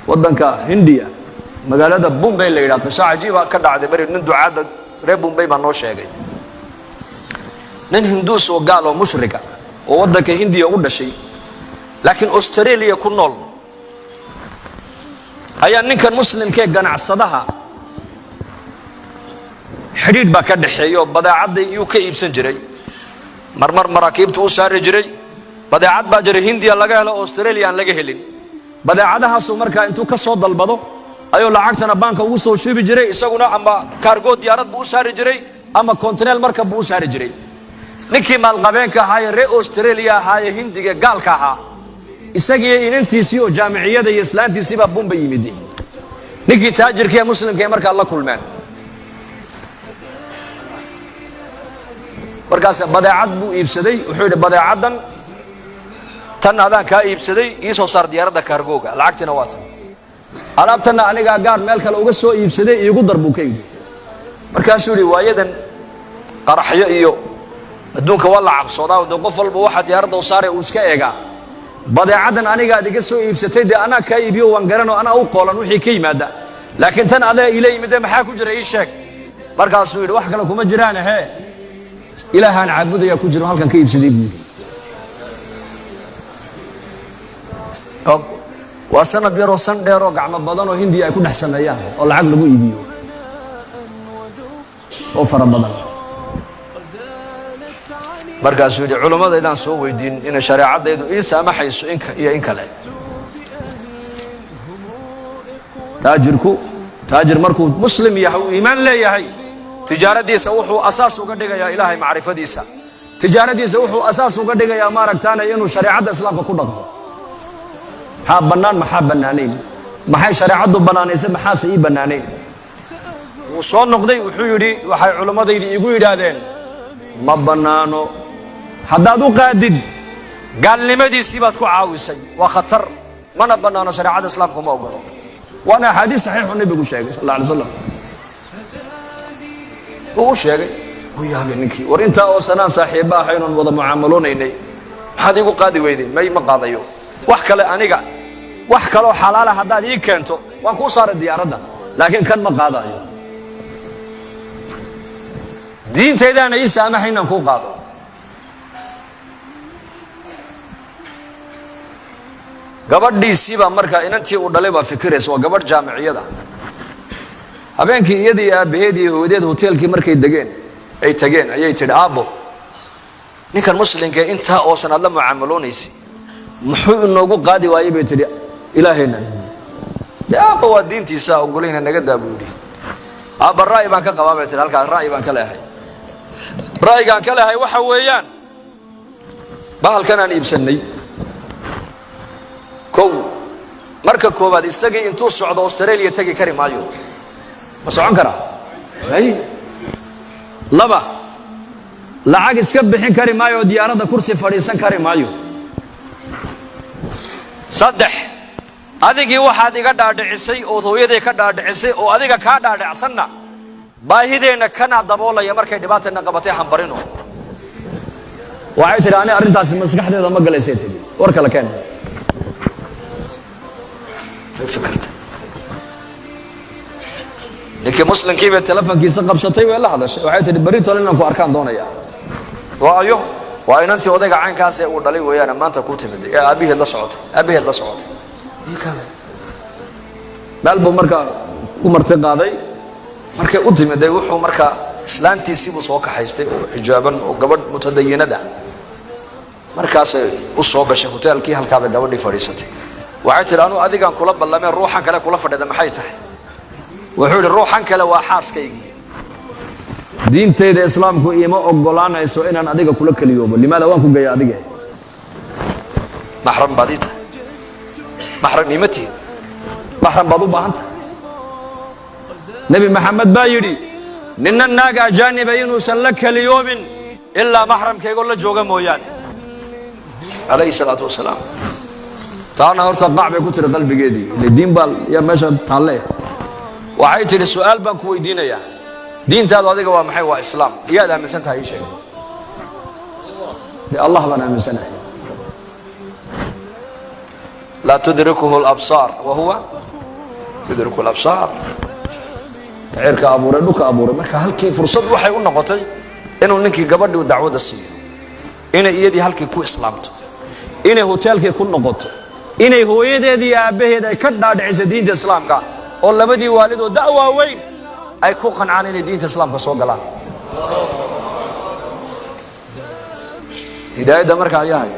Waddanka Hindiya, magaalada Bombay la yidhaha, qisho cajiiba ka dhacday beri. Nin ducaadda reer Bombay baa noo sheegay. Nin Hinduus oo gaal oo mushrika oo waddanka Hindiya u dhashay laakiin Australia ku nool ayaa ninkan muslimkee ganacsadaha xidhiidh baa ka dhaxeeya oo badeecadda iyuu ka iibsan jiray. Marmar maraakiibtu u saari jiray. Badeecad baa jiray Hindiya laga helo, Australia aan laga helin. Badeecadahaasuu markaa intuu ka soo dalbado ayuu lacagtana baanka ugu soo shubi jiray, isaguna ama cargo diyaarad buu u saari jiray ama kontineel markab buu u saari jiray. Ninkii maalqabeenka ahaaye reer Australia ahaaye Hindiga gaalka ahaa, isagiiyo inantiisii oo jaamiciyada iyo islaantiisii baa Bombay yimid. Ninkii taajirka ee muslimka ee markaa la kulmeen. Markaas badeecad buu iibsaday. Wuxuu yidhi, "Badeecaddan tan adaan kaa iibsaday, ii soo saar diyaaradda cargoga, lacagtiina waa tan. Alaabtanna anigaa gaar meel kale uga soo iibsaday, iigu dar," buu ka yidhi. Markaasuu yidhi, "Waayadan qaraxyo iyo adduunka waa la cabsoodaa, dee qof walba waxa diyaaradda u saaray uu iska eegaa. Badeecaddan anigaad iga soo iibsatay, dee anaa kaa iibiyo, waan garanoo, anaa u qoolan wixii ka yimaada. Laakiin tan adaa iila yimidee, maxaa ku jira? Ii sheeg." Markaasuu yidhi, "Wax kale kuma jiraan, hee, Ilaahaan caabudayaa ku jiro, halkan ka iibsaday," buu yidhi. Waa sanab yaroo san dheeroo gacmo badanoo Hindiya ay ku dhex sameeyaan oo lacag lagu iibiyo oo fara badan. Markaasuu yidhi, "Culimadaydaan soo weydiin inay shareecaddaydu ii saamaxayso in iyo in kale." Taajirku, taajir markuu muslim yahay, uu iimaan leeyahay, tijaaradiisa wuxuu asaas uga dhigayaa Ilaahay macrifadiisa. Tijaaradiisa wuxuu asaas uga dhigayaa, maaragtaana, inuu shareecadda Islaamka ku dhaqmo. Maxaa bannaan, maxaa bannaanayn? Maxay shareecaddu bannaanaysay? Maxaase ii bannaanayn? Wuu soo noqday. Wuxuu yidhi, "Waxay culimmadaydi igu yidhaahdeen ma bannaano. Haddaad u qaadid, gaalnimadiisii baad ku caawisay, waa khatar, mana bannaano, shareecadda Islaamku ma ogolo." Waana axaadiis saxiixu nebigu sheegay sal alla alay slam uu u sheegay. U yaabay ninkii, "War, intaa oo sanaan saaxiibba ahaynoon wada mucaamaloonaynay, maxaad iigu qaadi weyday?" "May, ma qaadayo. Wax kale aniga, wax kaloo xalaala haddaad ii keento, waan kuu saaray diyaaradda, laakiin kan ma qaadayo. Diintaydaana ii saamaxa inaan kuu qaado." Gabadhiisiibaa markaa, inantii uu dhalay baa fikiraysa. Waa gabadh jaamiciyada. Habeenkii iyadii aabbaheed iyo hooyadeed hoteelkii markay degeen, ay tageen, ayay tidhi, "Aabbo, ninkan muslimkee intaa oosan aad la mucaamaloonaysa muxuu inoogu qaadi waayey?" bay tidhi. "Ilaahayna dee, aabba, waa diintiisa ogolayna, naga daa," buu yidhi. "Aabba, ra'yi baan ka qabaa," bay tihi. "Halkaas ra'yi baan ka leehay. Ra'yigaan ka leehay waxa weeyaan, bahalkan aan iibsannay, kow, marka koowaad, isagii intuu socdo Australia tegi kari maayo. Ma socon karaa? Hay. Laba, lacag iska bixin kari maayo oo diyaaradda kursi fadhiisan kari maayo. Saddex, adigii waxaad iga dhaadhicisay ood hooyaday ka dhaadhicisay oo adiga kaa dhaadhicsanna, baahideenna kanaa daboolaya. Markay dhibaatayna qabatay hambarino." Waxay tidhi, "Ani arrintaasi maskaxdeeda ma galaysay," tidhi. "War kale keen." Way fikirtay. Ninkii muslimkii bay telefonkiisa qabsatay, way la hadashay. Waxay tidhi, "Berri tole inaan ku arkaan doonaya." Waa ayo? Waa inantii odayga caynkaas ee uu dhalay weeyaan, maanta kuu timid ee aabbaheed la socotay, aabbaheed la socotay. Meel buu markaa ku marti qaaday. Markay u timiday, wuxuu markaa islaantiisii buu soo kaxaystay oo xijaaban oo gabadh mutadayinada. Markaasay u soo gashay hoteelkii, halkaabay gabadhii fadhiisatay. Waxay tidhi, "Anuu adigaan kula ballameen, ruuxan kale kula fadhida maxay tahay?" Wuxuu yidhi, "Ruuxan kale waa xaaskaygii. Diintayda Islaamku iima ogolaanayso inaan adiga kula keliyoobo. Limaada waan ku geeya adige? Maxram baad ii tahay. Maxram iima tihid, maxram baad u baahan tahay. Nebi Maxamed baa yidhi, ninna naag ajaaniba inuusan la keliyoobin ilaa maxramkaygoo la jooga mooyaane," calayhi salaatu wasalaam. Taana horta qac bay ku tiri qalbigeedii, ile diin baa yaa meesha taalle. Waxay tidhi, "Su-aal baan ku weydiinayaa. Diintaadu adiga waa maxay?" "Waa Islaam." "Iyaad aaminsan tahay? Ii sheeg." "Dee Allah baan aaminsanahay." Laa tudrikuhu alabsaar wa huwa Tudriku labsaar, cirka abuuray, dhulka abuuray. Marka halkii fursad waxay u noqotay inuu ninkii gabadhii dacwadda siiyo, inay iyadii halkii ku islaamto, inay hoteelkii ku noqoto, inay hooyadeedii iyo aabbaheed ay ka dhaadhiciso diinta islaamka, oo labadii waalidoo da' waaweyn ay ku qancaan inay diinta islaamka soo galaan. Hidaayadda marka ayaa haya.